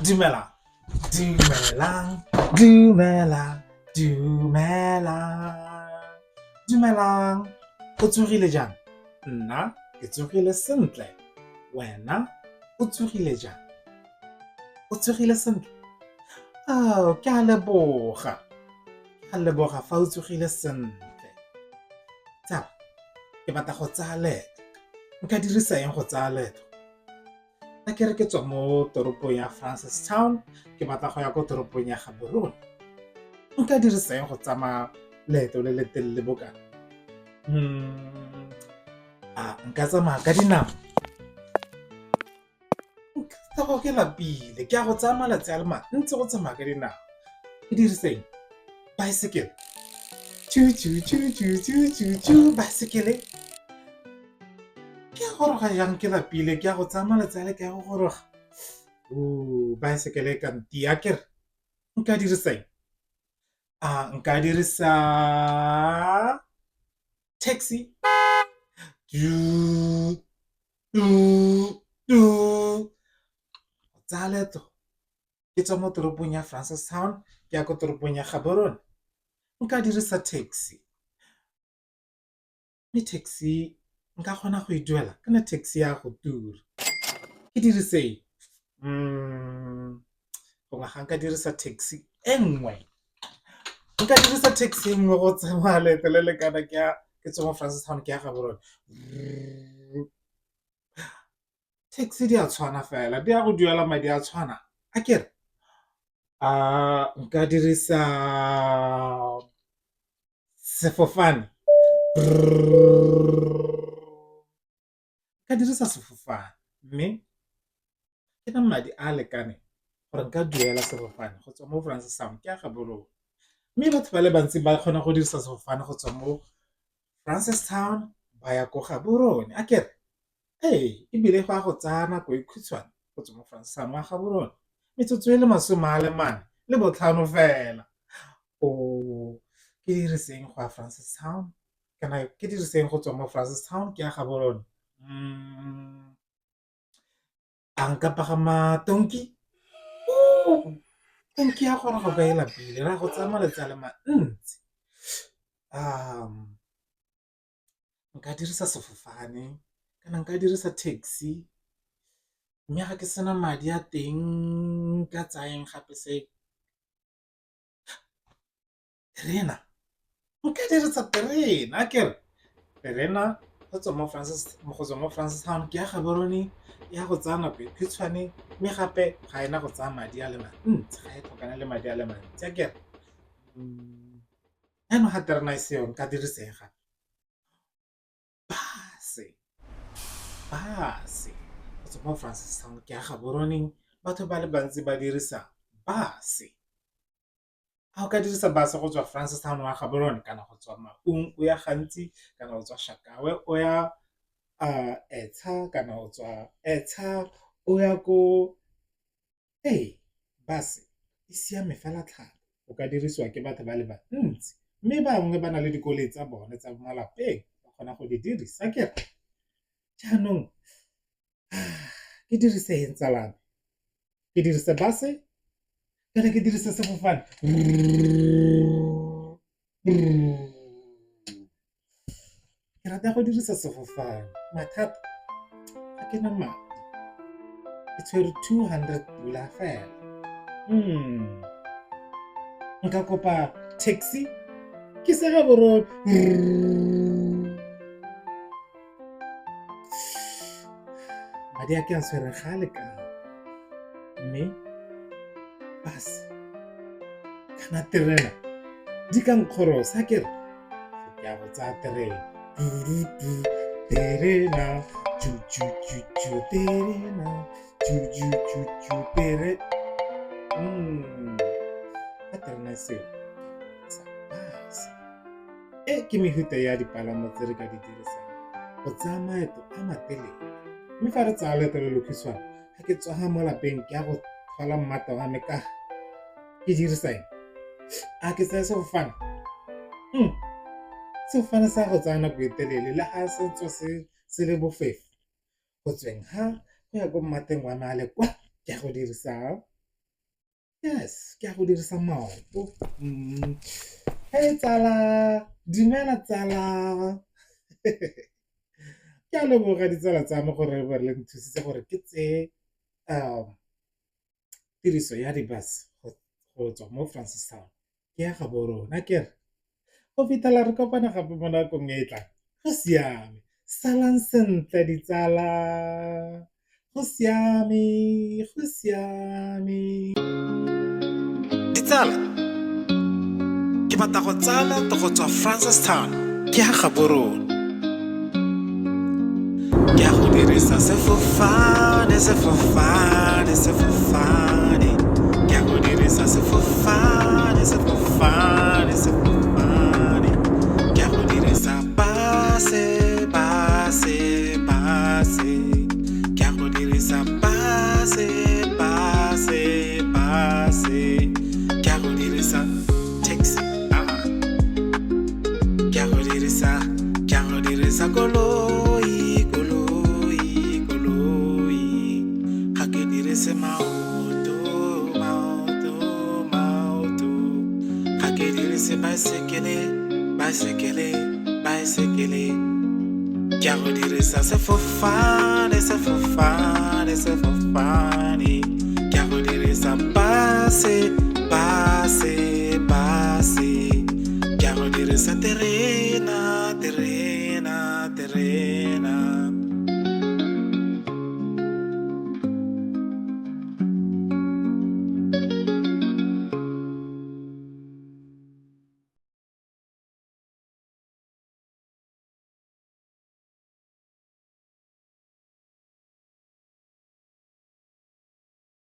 Dumelang, dumelang, dumelang, dumelang, dumelang. O tsogile jang? Nna ke tsogile sentle. Wena o tsogile jang? O tsogile sentle? Oh, ke a leboga. Ke a leboga fa o tsogile sentle. Tsala, ke batla go tsaya leeto. Nka dirisa eng go tsaya leeto? A ke re ke tswa mo toropong ya Francistown ke batla go ya ko toropong ya Gaborone. Nka dirisa eng go tsamaya leeto le le telele bokana? A nka tsamaya ka dinao? Nka go ke lapile, ke a go tsaya malatsi a le mantsi go tsamaya ka dinao. Ke dirise eng? Baesekele. Baesekele. Ke a goroga jang ke lapile, ke a go tsaya malatsi a le kae go goroga? Baesekele e ka ntia akere? Nka dirisa eng? A nka dirisa taxi? Go tsaya leeto ke tswa mo toropong ya Francistown ke ya ko toropong ya Gaborone nka dirisa taxi. Mme taxi nka kgona go e duela kana taxi ya go tura, ke dirise eng? Gongwe ga nka dirisa taxi e nngwe, nka dirisa taxi e nngwe go tsamaya leeto le le kana ke ya ke tswa mo Francistown ke ya Gaborone. Taxi di a tshwana fela di a go duela madi a tshwana akere? Nka dirisa sefofane, nka dirisa sefofane mme ke na madi a a lekaneng gore nka duela sefofane go tswa mo Francistown ke ya Gaborone. Mme batho ba le bantsi ba kgona go dirisa sefofane go tswa mo Francistown ba ya ko Gaborone akere? Ee, ebile go a go tsaya nako e khutshwane go tswa mo Francistown wa Gaborone, metsotso e le masome a le mane le botlhano fela. Ke diriseng go ya Francistown kana ke diriseng go tswa mo Francistown ke ya Gaborone? A nka pagama tonki? Tonki ya goroga kwa e lapile, ra go tsaya malatsi a le mantsi. Nka dirisa sefofane kana nka dirisa taxi, mme ga ke sena madi a teng nka tsaya eng gape se terena, nka dirisa terena akere, terena go tswa mo Francistown ke ya Gaborone ya go tsaya nako e khutshwane mme gape ga ena go tsaya madi a le mantsi ga e tlhokane le madi a le mantsi akere. Jaanong ga terena e seyo nka dirisa eng gape? Bus-e, bus-e go tswa mo Francistown ke ya Gaborone batho ba le bantsi ba dirisa bus-e. A o ka dirisa bus-e go tswa Francistown wa Gaborone kana go tswa Maun o ya Gantsi kana go tswa Shakawe o ya Etsha kana o tswa Etsha o ya ko. Ee, bus e siame fela thata o ka dirisiwa ke batho ba le bantsi, mme bangwe ba na le dikoloi tsa bone tsa malapeng ba kgona go di dirisa akere. Jaanong ke dirise eng tsala ya me, ke dirise bus-e kana ke dirise sefofane? Ke rata go dirisa sefofane mathata ga ke na madi ke tshwere 200 pula fela. Nka kopa taxi ke se Gaborone. Madi a ke a tshwereng ga a lekane mme bus kana terena di ka nkgorosa akere ke a go tsaya terena terena terena tere ka terena seo sa bus. E ke mefuta ya dipalamo tse re ka di dirisang go tsaya maeto a matelele mme fa re tsaya leeto le lekhutshwane ga ke tsoga mo lapeng ke ya go tlhola mmata wa me ka ke dirisa eng? A ke tsaya sefofane? Sefofane sa go tsaya nako e telele le ga se tswa se le bofefo go tsweng ga go ya ko mmateng wa me a le kwa ke ya go dirisa. Yes, ke a go dirisa maoto. Hey tsala, dumela tsala. Ke a leboga ditsala tsa me gore le nthusitse gore ke tseye tiriso ya di-bus go tswa mo Francistown ke ya Gaborone akere. Go fitlhela re kopana gape mo nakong e e tlang, go siame salang sentle ditsala, go siame, go siame. Ditsala, ke batla go tsaya leeto go tswa Francistown ke ya Gaborone. Ke a go dirisa sefofane, sefofane, sefofane. Ke a go dirisa sefofane, sefofane, sefofane. Ke a go dirisa base, base, base. Ke a go dirisa base, base, base. Ke a go dirisa taxi, ah. Ke a go dirisa, ke a go dirisa koloi, koloi, koloi. Ga ke dirise maoto, maoto, maoto. Ga ke dirise baesekele, baesekele, baesekele. Ke a go dirisa sefofane, sefofane, sefofane.